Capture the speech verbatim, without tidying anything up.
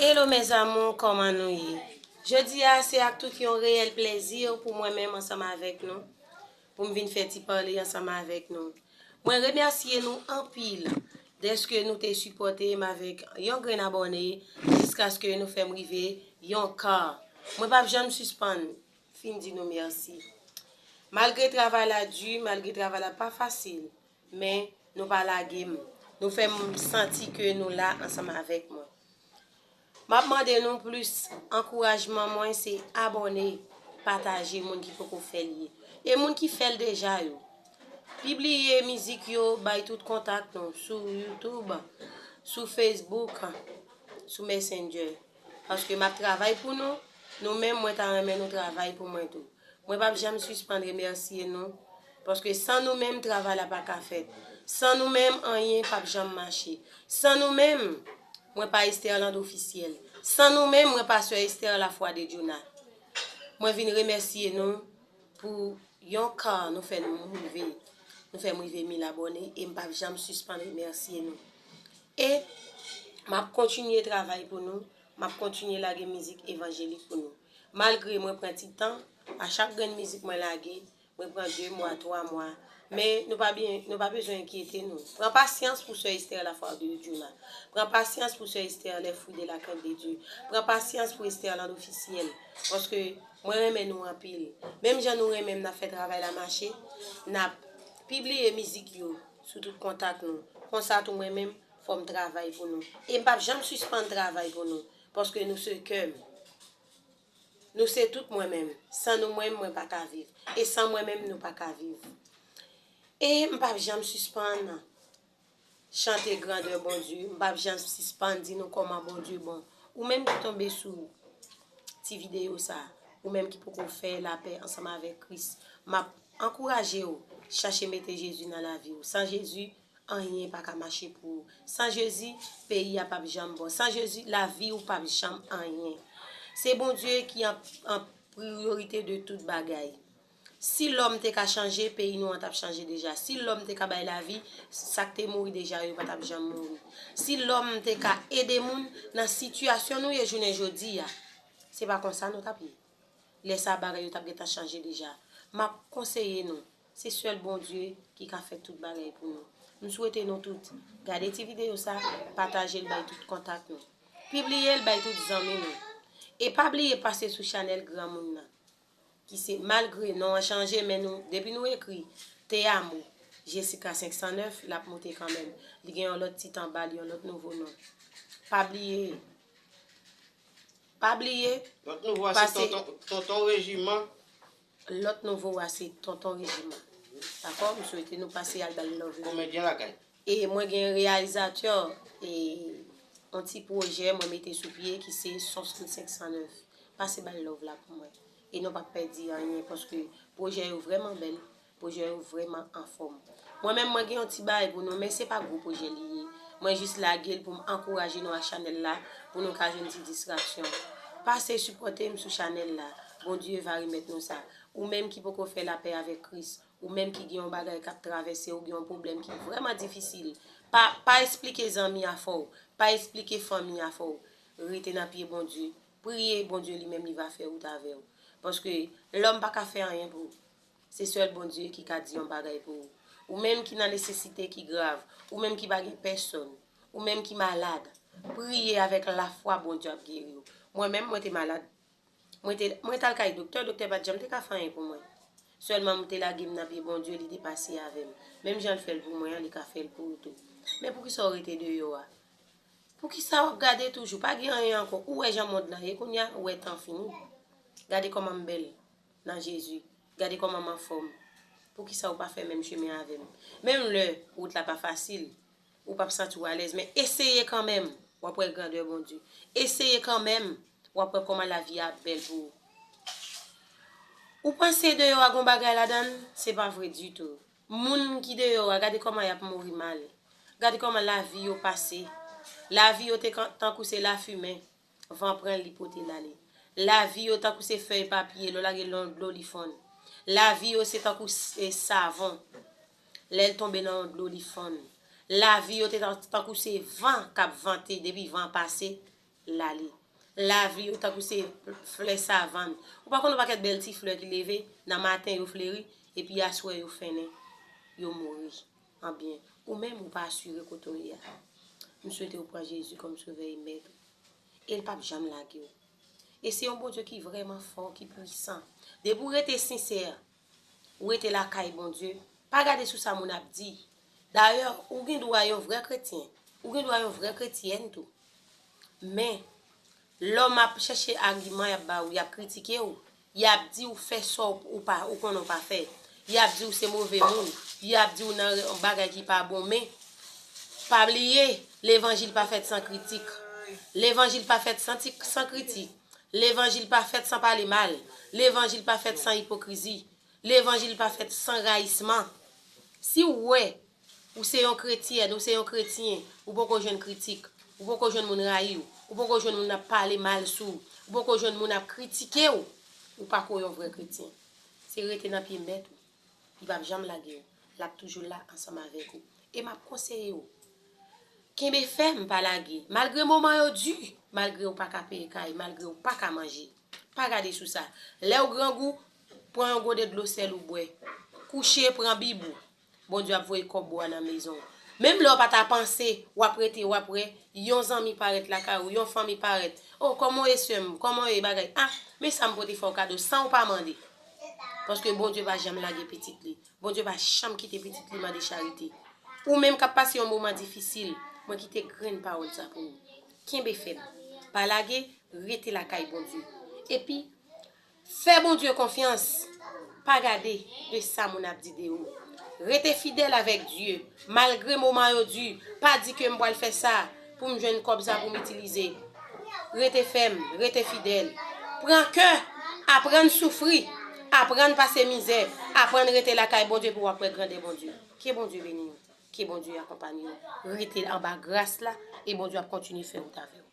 Hello mes amours, kòman nou ye? Jodi a se ak tout yon reyèl plèzi pou mwen menm ansanm avèk nou, pou m vin fè ti pale ansanm avèk nou. Mwen remèsye nou anpil dèske nou te sipòte m avèk yon grenn abòne jiskaske nou fè m rive yon ka. Mwen p ap janm sispann fin di nou mèsi. Malgre travay la di, malgre travay la pa fasil, men nou pa lage m. Nou fè m santi ke nou la ansanm avèk mwen. M ap mande nou plis ankourajman mwen se abòne, pataje moun ki poko fè l ye. E moun ki fè l deja yo, pibliye mizik yo bay tout kontak nou sou YouTube, sou Facebook, sou Messenger. Paske m ap travay pou nou, nou menm mwen ta renmen nou travay pou mwen tou. Mwen p ap janm sispann remèsye nou, paske san nou menm, travay la pa ka fèt. San nou menm, anyen p ap janm mache. San nou menm, mwen pa Estherland Officiel. San nou menm, mwen pa sè Esther Lafwa de Djouna. Mwen vin remèsye nou pou yon ka nou fè m rive. Nou fè m rive mil abòne e m p ap janm sispann remèsye nou. E m ap kontinye travay pou nou, m ap kontinye lage mizik evanjelik pou nou. Malgre mwen pran ti tan, a chak grenn mizik mwen lage, mwen pran de mwa, twa mwa. Men nou pa byen, nou pa bezwen enkyete nou. Pran pasyans pou sè Esther Lafwa de Djouna. Pran pasyans pou sè Esther les fruits de la crainte de Dieu. Pran pasyans pou Estherland Officiel. Paske mwen renmen nou anpil. Menm jan nou renmen m, n ap fè travay la mache, n ap pibliye mizik yo sou tout kontak nou. Konsa tou mwen menm, fò m travay pou nou. E m p ap janm sispann travay pou nou. Paske nou se kè m. Nou se tout mwen menm. San nou menm, mwen pa ka viv. E san mwen menm, nou pa ka viv. E m p ap janm sispann chante grandè Bondye. M p ap janm sispann di nou kòman Bondye bon. Ou menm ki tonbe sou ti videyo sa, ou menm ki poko fè lapè ansanm avèk Kris, m ap ankouraje w chache mete Jezi nan lavi w. San Jezi, anyen pa ka mache pou ou. San Jezi, peyi a p ap janm bon. San Jezi, lavi w p ap janm anyen. Se Bondye ki an, an priyorite de tout bagay. Si lòm te ka chanje, peyi nou an t ap chanje deja. Si lòm te ka bay lavi, sa k te mouri deja yo pa t ap janm mouri. Si lòm te ka ede moun nan sitiyasyon nou ye jounen jodi a, se pa konsa nou t ap ye. Lè sa a, bagay yo t ap gentan chanje deja. M ap konseye nou, se sèl Bondye ki ka fè tout bagay pou nou. M swete nou tout gade ti videyo sa, pataje l bay tout kontak nou. Pibliye l bay tout zanmi nou. E pa bliye pase sou chanèl granmoun nan, ki se, malgre non an chanje, men nou, depi nou ekri Te amo, Jessica senk san nèf, l ap moute kanmenm. Li gen yon lòt tit anba l, yon lòt nouvo non. Pa bliye, pa bliye, Lòt nouvo a se pase Tonton, Tonton Rejiman. Lòt nouvo a se Tonton Rejiman. Dakò? M swete nou pase al ba l love la. Komedyen lakay. E mwen gen reyalizatè, e yon ti pwojè mwen mete sou pye ki se Sons senk san nèf. Pase ba l love la pou mwen. E nou p ap pèdi anyen paske pwojè yo vrèman bèl, pwojè yo vrèman anfòm. Mwen menm, mwen gen yon ti bagay pou nou, men se pa gwo pwojè li ye. Mwen jis lage l pou m ankouraje nou ak chanèl la, pou nou ka jwenn ti distraksyon. Pase sipòte m sou chanèl la. Bondye va remèt nou sa. Ou menm ki poko fè lapè avèk Kris, ou menm ki gen yon bagay k ap travèse w, gen yon pwoblèm ki vrèman difisil, pa, pa esplike zanmi a fè w, pa esplike fanmi a fè w. Rete nan pye Bondye. Priye Bondye li menm li va fè wout avè w. Paske lòm pa ka fè anyen pou ou. Se sèl Bondye ki ka di yon bagay pou ou. Ou menm ki nan nesesite ki grav, ou menm ki pa gen pèsòn, ou menm ki malad, priye avèk lafwa Bondye ap geri w. Mwen menm, mwen te malad. Mwen te, mwen t al kay doktè, doktè pa t janm te ka fè anyen pou mwen. Sèlman m te lage m nan pye Bondye, li te pase avè m. Menm jan l fè l pou mwen an, li ka fè l pou ou tou. Men poukisa w rete deyò a? Poukisa w ap gade toujou? Pa gen anyen ankò. Ou wè jan mond lan ye kounye a, ou wè tan fini. Gade kòman m bèl nan Jezi. Gade kòman m anfòm. Poukisa ou pa fè menm chemen avè m? Menm lè wout la pa fasil, ou p ap santi w alèz, men eseye kanmenm, w ap wè grandè Bondye. Eseye kanmenm, w ap wè kòman lavi a ap bèl pou ou. Ou panse deyò a gon bagay ladan l? Se pa vre ditou. Moun ki deyò a, gade kòman y ap mouri mal. Gade kòman lavi yo pase. Lavi yo te kan-, tankou se lafimen. Van pran l, li pote l ale. Lavi yo tankou se fèy papye, lè w lage l nan dlo, li fonn. Lavi yo se tankou s-, e, savon. Lè l tonbe nan yon dlo, li fonn. Lavi yo te tan-, tankou se van k ap vante, depi van pase, l ale. Lavi yo tankou se flè savann. Ou pa konn yon pakèt bèl ti flè ki leve, nan maten yo fleri, epi aswè yo fennen, yo mouri. Anbyen, ou menm ou pa asire kote w ye a. M swete w pran Jezi kòm Sovè e Mèt ou. E l p ap janm lage w. E se yon Bondye ki vrèman fò, ki pwisan. Depi w rete sensè, ou rete lakay Bondye, pa gade sou sa moun ap di. Dayè, ou gen dwa yon vrè kretyen. Ou gen dwa yon vrè kretyèn tou. Men, lòm ap chèche agiman, y ap ba ou, y ap kritike w, y ap di w fè sa w pa, ou konnen w pa fè. Y ap di w se move moun, y ap di w nan yon bagay ki pa bon, men pa bliye, levanjil pa fèt san kritik. Levanjil pa fèt san ti, san kritik. Levanjil pa fèt san pale mal. Levanjil pa fèt san ipokrizi. Levanjil pa fèt san rayisman. Si w wè ou se yon kretyèn, ou se yon kretyen, ou poko jwenn kritik, ou poko jwenn moun rayi w, ou poko jwenn moun ap pale mal sou w, ou poko jwenn moun ap kritike w, ou pako yon vrè kretyen. Se rete nan pye Mèt ou. Li p ap janm lage w. L ap toujou la ansanm avèk ou. E m ap konseye w, kenbe fèm, pa lage. Malgre moman yo di, malgre w pa ka peye kay, malgre w pa ka manje, pa gade sou sa. Lè w grangou, pran yon gode dlo sèl ou bwè. Kouche, pran Bib ou. Bondye ap voye kòb ou a nan mezon w. Menm lè w pa ta panse, w ap rete, w ap wè yon zanmi parèt lakay ou, yon fanmi parèt. O, kòman w ye, sè m? Kòman w ye, bagay? A, men sa m pote fè w kado san w pa mande. Paske Bondye pa janm lage pitit li. Bondye pa janm kite pitit li mande charite. Ou menm k ap pase yon moman difisil, mwen kite grenn pawòl sa pou ou. Kenbe fèm. Pa lage, rete lakay Bondye. Epi, fè Bondye konfyans. Pa gade de sa moun ap di de ou. Rete fidèl avèk Dye. Malgre moman yo di, pa di ke m pral fè sa pou m jwenn kòb sa pou m itilize. Rete fèm, rete fidèl. Pran kè, aprann soufri, aprann pase mizè, aprann rete lakay Bondye pou w ap wè grandè Bondye. Ke Bondye beni w. Ke Bondye akonpanye w. Rete anba gras la e Bondye ap kontinye fè wout avè w.